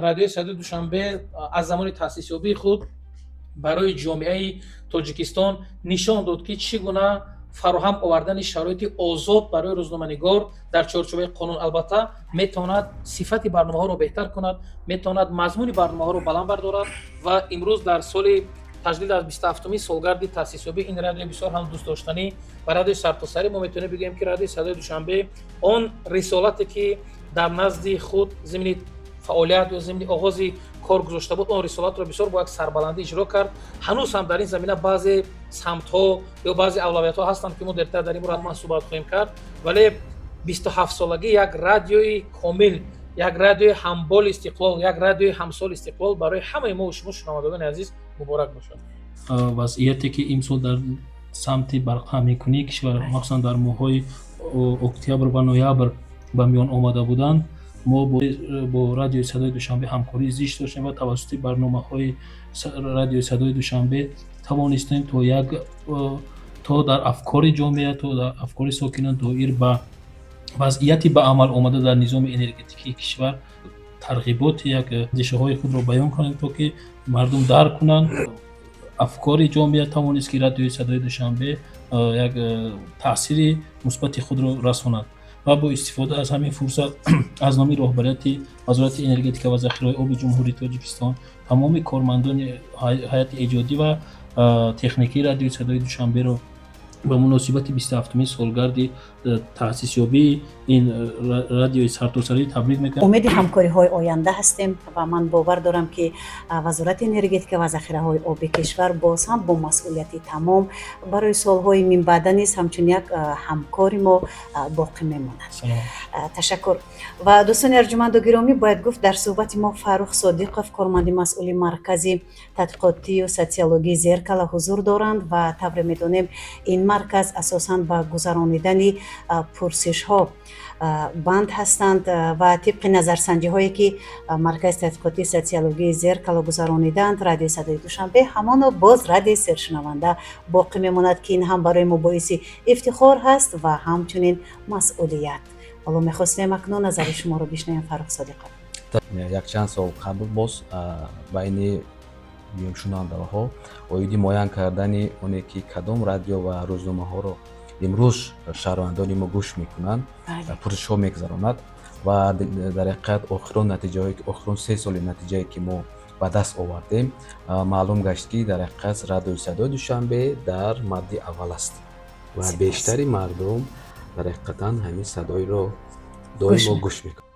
Радиои Садои Душанбе аз замони таъсисёбии худ барои ҷомеаи Тоҷикистон нишон дод, ки чӣ гуна фароҳам овардани шароити озод барои рӯзноманигор дар чорчӯбаи қонун, албатта, метавонад сифати барномаҳоро беҳтар кунад, метавонад мазмуни барномаҳоро баланд бардорад. Ва имрӯз, дар соли таҷлил аз 27-уми солгарди таъсисёбии ин радиои бисёр ҳам дӯстдоштанӣ ва радиои сартосарӣ, мо метавонем бигӯем, ки Радиои Садои Душанбе он рисолате, ки дар назди худ зимни фаъолият ё зимни оғози кор гузошта буд, он рисолатро бисёр бо як сарбаландӣ иҷро кард. Ҳанӯз ҳам дар ин замина баъзе самтҳо ё баъзе авлавиятҳо ҳастанд, ки мо дертар дар ин бора ҳатман суҳбат хоҳем кард. Вале 27-солагӣ як радиои комил, як радиои ҳамболи истиқлол, як радиои ҳамсоли истиқлол барои ҳамаи мо шумо, шунавандагони азиз, муборак бошад. Вазъияте, ки имсол дар самти барқтаъминкунии кишвар, махсусан дар моҳҳои октябр ва ноябр ба миён омада буданд, мо бо Радиои Садои Душанбе ҳамкории зич доштем ва тавассути барномаҳои Радиои Садои Душанбе тавонистем то дар афкори ҷомеа, то дар афкори сокинон доир ба вазъияти ба амал омада дар низоми энергетикии кишвар тарғиботи як андешаҳои худро баён кунем, то ки мардум дарк кунанд. Афкори ҷомеа тавонист, ки Радиои Садои Душанбе як таъсири мусбати худро расонад. Ва бо истифода аз ҳамин фурсат аз номи роҳбарияти Вазорати энергетика ва захираҳои оби Ҷумҳурии Тоҷикистон тамоми кормандони ҳайати эҷодӣ ва техникии Радиои Садои Душанберо ба муносибати 27-уми солгарди таъсисёбии ин радиои сартосарӣ табрик мекунам. Умеди ҳамкориҳои оянда ҳастем ва ман бовар дорам, ки Вазорати энергетика ва захираҳои оби кишвар боз ҳам бо масъулияти тамом барои солҳои минбаъда низ ҳамчун як ҳамкори мо боқӣ мемонад. Ташаккур. Ва дӯстони арҷуманду гиромӣ, бояд гуфт, дар суҳбати мо Фаррух Содиқов, корманди масъули Маркази тадқиқотию социологии «Зеркало» ҳузур доранд. Ва тавре медонем, ин марказ асосан ба гузаронидани пурсишҳо банд ҳастанд. Ва тибқи назарсанҷиҳое, ки Маркази тадқиқотии социологии «Зеркало» гузаронидаанд, Радиои Садои Душанбе ҳамоно боз радиои сершунаванда боқӣ мемонад, ки ин ҳам барои мо боиси ифтихор ҳаст ва ҳамчунин масъулият. Ҳоло мехостем акнун назари шуморо бишнавем, Фаррух Содиқов. Якчанд сол қабл боз байни шунавандаҳо оиди муайян кардани оне, ки кадом радио ва рӯзномаҳоро имрӯз шаҳрвандони мо гӯш мекунанд, пурсишҳо мегузаронад. Ва дар ҳақиқат охирон натиҷаҳое, охирон 3 соли натиҷае, ки мо ба даст овардем, маълум гашт, ки дар ҳақиқат Радиои Садои Душанбе дар мадди аввал аст ва бештари мардум дар ҳақиқатан ҳамин садоиро доимо гӯш мекунанд.